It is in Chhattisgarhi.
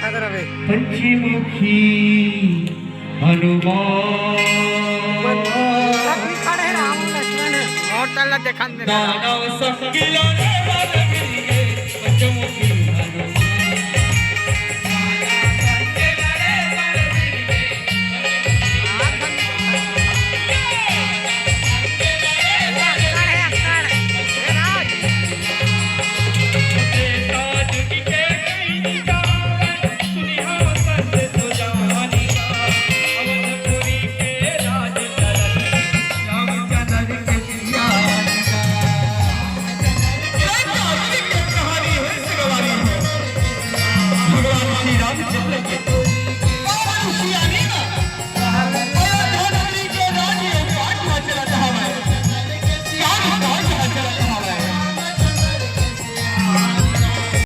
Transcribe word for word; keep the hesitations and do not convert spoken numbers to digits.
पंचमुखी हनुमान। अभी खड़े राम लक्ष्मण। मोर तल्ला देखन दे। दानव संग लड़े बर गिर गे, पंचमुखी हनुमान। भगवान श्री रामचंद्र के